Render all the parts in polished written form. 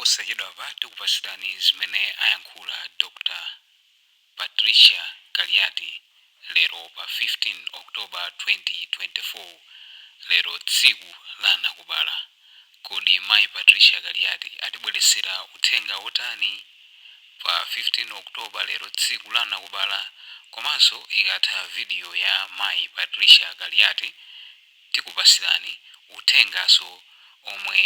Posachedwapa tikupasirani zimene ayankhula Dr Patricia Kaliati lero pa 15 October 2024, lero tsiku la anakubala. Kodi Mayi Patricia Kaliati atibweretsera uthenga wotani pa 15 October, lero tsiku la anakubala? Komanso ikatha video ya Mayi Patricia Kaliati, tikupasirani uthenganso omwe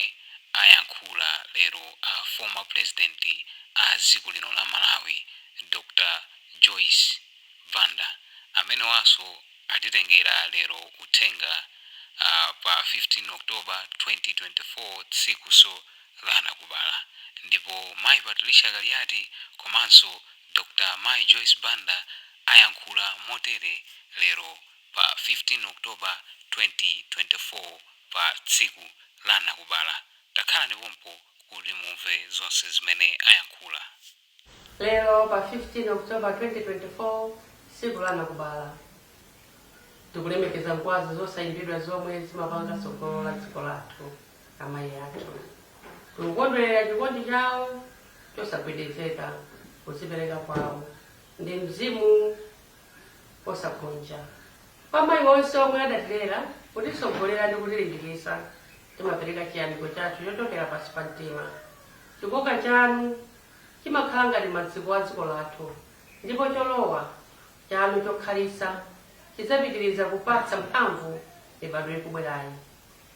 ayankhula lero a former president a dziko lino la Malawi, Dr Joyce Banda, amenewanso atitengera lero uthenga pa 15 October 2024, tsikunso la anakubala. Ndipo Mayi Patricia Kaliati komanso Dr Mayi Joyce Banda ayankhula motere lero pa 15 October 2024, pa tsiku la anakubala. Takhalani pompo kuti mumve zonse zimene ayankhula. Lero pa 15 October 2024, tsiku la anakubala, tikulemekeza ngwazi zosayimbidwa zomwe zimapanga tsogolo la dziko lathu, amayi athu. Tikukondwerera chikondi chawo chosagwedezeka, kudzipereka kwawo ndi mzimu osagonja. Kwa amayi onse omwe adatilera, kutitsogolera ndi kutilimbikitsa, timapereka chiyamiko chathu chochokera pansi pa mtima. Chikoka chanu chimakhala ngati maziko a dziko lathu, ndipo cholowa chanu chokhalitsa chidzapitiriza kupatsa mphamvu mibadwo ikubwerayi.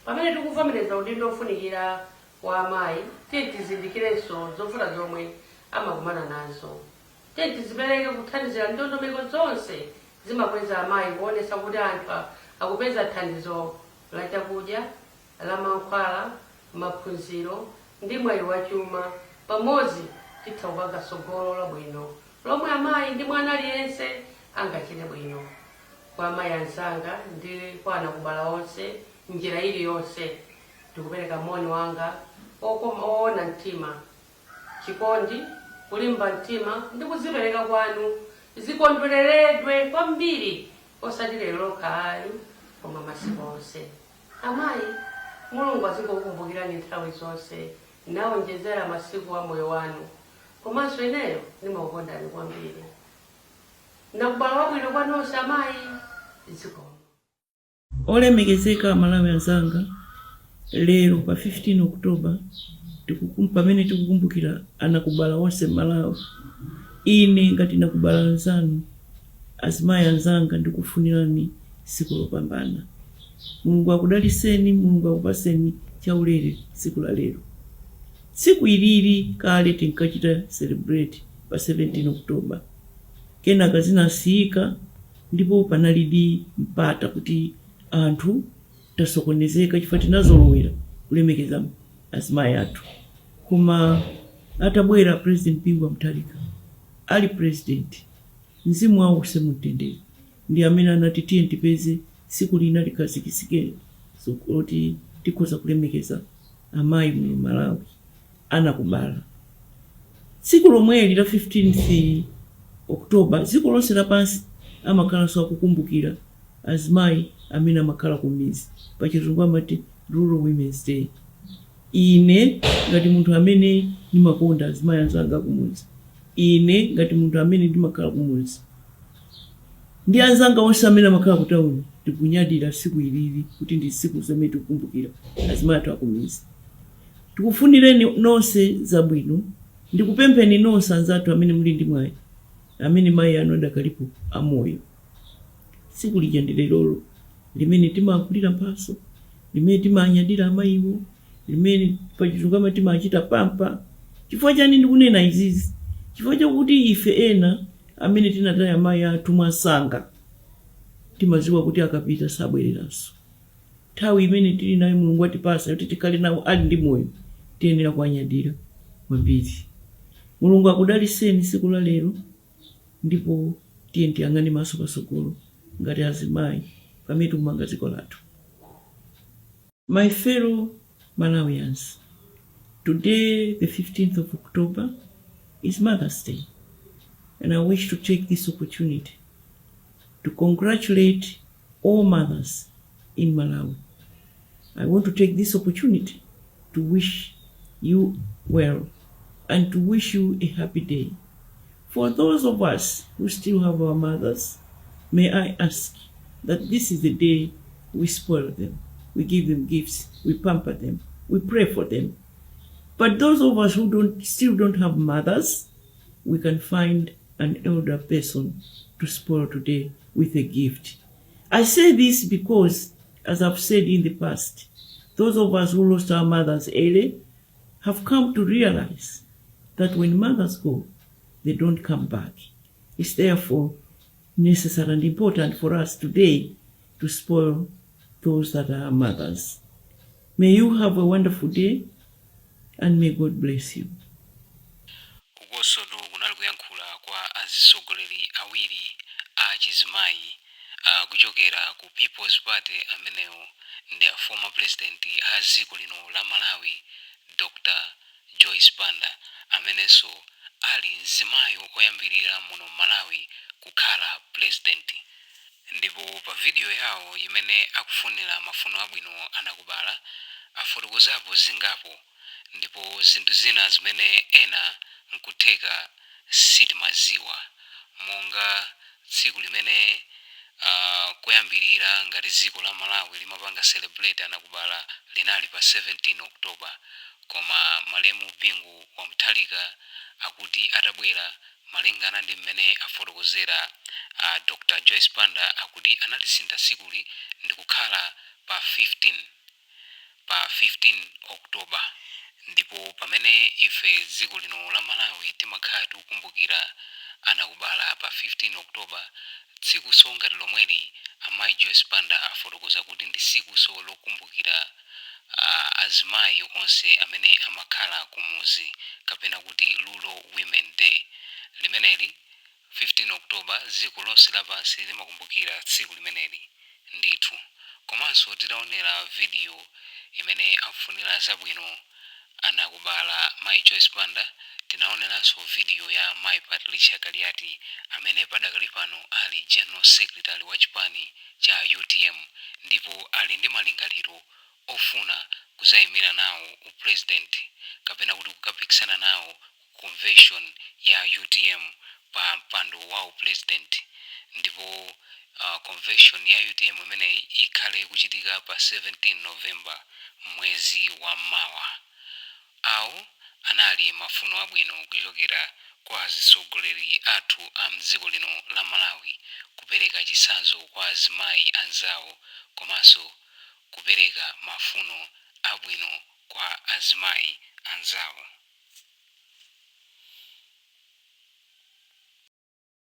Pamene tikuvomereza udindo ofunikira wa amayi, tiye tizindikirenso zovuta zomwe amakumana nazo. Tiye tizipereke kuthandizira ndondomeko zonse zimakweza amayi, kuonetsa kuti anthu akupeza thandizo la chakudya, la mankhwala, maphunziro ndi mwayi wachuma. Pamodzi titha kupanga tsogolo labwino lomwe amayi ndi mwana aliyense angachite bwino. Kwa amayi anzanga ndi kwa anakubala onse njira iliyonse, ndikupereka moni wanga okoma oona mtima. Chikondi, kulimba mtima ndi kudzipereka kwanu zikondwereredwe kwambiri, osati lero lokha ayi, koma masiku onse. Amayi, Mulungu azingokukumbukirani nthawi zonse nawonjezera masiku a moyo wanu. Komanso ineyo ndimakukondani kwambiri. Nakubala wabwino kwa nonse amayi. Zikomo. Olemekezeka Amalawi anzanga, lero pa 15 October, pamene tikukumbukira anakubala onse m'Malawi, ine ngati nakubala anzanu, azimayi anzanga, ndikufunirani tsiku lopambana. Mulungu akudaliseni, Mulungu akupaseni chaulere tsiku la lero. Tsiku ilili kale tinkachita celebrate pa 17 October, kenaka zinasiyika ndipo panalidi mpata kuti anthu tasokonezeka chifukwa tinazolowera kulemekeza azimayi athu. Koma atabwera President Bingu wa Mutharika ali president, mzimu wawo uuse mumtendere, ndi amene anati tiye tipeze tsiku lina likhazikitsike loti tikhoza kulemekeza amayi muno Malawi, anakubala. Tsiku lomweli la 15th October, dziko lonse lapansi amakhalanso akukumbukira azimayi amene amakhala ku midzi, pachizungu amati Rural Women's Day. Ine ngati munthu amene ndimakonda azimayi anzanga kumudzi, ine ngati munthu amene ndimakhala kumudzi ndi anzanga onse amene amakhala ku town, tikunyadira tsiku ilili kuti ndi tsiku zimene tikukumbukira azimayi athu akumidzi. Tikufunireni nonse zabwino. Ndikupempheni nonse anzathu amene muli ndi mwayi, amene mayi anu adakalipo amoyo, tsiku lija ndi lerolo limene timagulira mphatso, limene timanyadira amayiwo, limene pachizungu amati timachita pamper. Chifukwa chani ndikunena izizi? Chifukwa chakuti ife ena amene tinataya amayi athu mwasanga timadziwa kuti akapita sabwereranso. Nthawi imene tili nayo, Mulungu atipasa kuti tikhale nawo ali ndi moyo, tiyenera kuwanyadira kwambiri. Mulungu akudaliseni tsiku la lero, ndipo tiye tiyang'ane maso patsogolo ngati azimayi pamene tikumanga dziko lathu. My fellow Malawians, today, the 15th of October, is Mother's Day, and I wish to take this opportunity to congratulate all mothers in Malawi. I want to take this opportunity to wish you well and to wish you a happy day. For those of us who still have our mothers, may I ask that this is the day we spoil them. We give them gifts, we pamper them, we pray for them. But those of us who don't still don't have mothers, we can find an elder person to spoil today with a gift. I say this because, as I've said in the past, those of us who lost our mothers early have come to realize that when mothers go, they don't come back. It's therefore necessary and important for us today to spoil those that are our mothers. May you have a wonderful day and may God bless you. Ukonsotu kunali kuyankhula kwa atsogoleri awiri a chizimayi kuchokera ku People's Party. Amenewo ndi a former president a dziko lino la Malawi, Dr Joyce Banda, amenenso ali mzimayi oyambirira muno Malawi kukhala president. Ndipo pa video yawo imene akufunira mafuno abwino anakubala, afotokozapo zingapo ndipo zinthu zina zimene ena nkutheka sitimaziwa, monga tsiku limene kuyambirira ngati dziko la Malawi limapanga celebrate anakubala linali pa 17 October, koma malemu Bingu wa Mutharika akuti atabwera, malingana ndi mmene afotokozera Dr Joyce Banda, akuti analisintha tsikuli ndi kukhala pa 15 October. Ndipo pamene ife dziko lino la Malawi timakhala tikukumbukira anakubala pa 15 October, tsikunso ngati lomweli amayi Joyce Banda afotokoza kuti ndi tsikunso lokumbukira azimayi onse amene amakhala kumuzi, kapena kuti Rural Women Day. Limeneli 15 October dziko lonse lapansi limakumbukira tsiku limeneli ndithu. Komanso titaonera video imene akufunira zabwino anakubala mayi Joyce Banda, tinaoneranso video ya mayi Patricia Kaliati, amene padakali pano ali general secretary wa chipani cha UTM ndipo ali ndi malingaliro ofuna kuzayimira nawo upresident, kapena kuti kukapikisana nawo convention ya UTM pa mpando wa upresident. Ndipo convention ya UTM imeneyi ikhale kuchitika pa 17 November, mwezi wa mawa. Awo anali mafuno abwino kuchokera kwa atsogoleri athu a mdziko lino la Malawi, kupereka chitsanzo kwa azimayi anzawo komanso kupereka mafuno abwino kwa azimayi anzawo.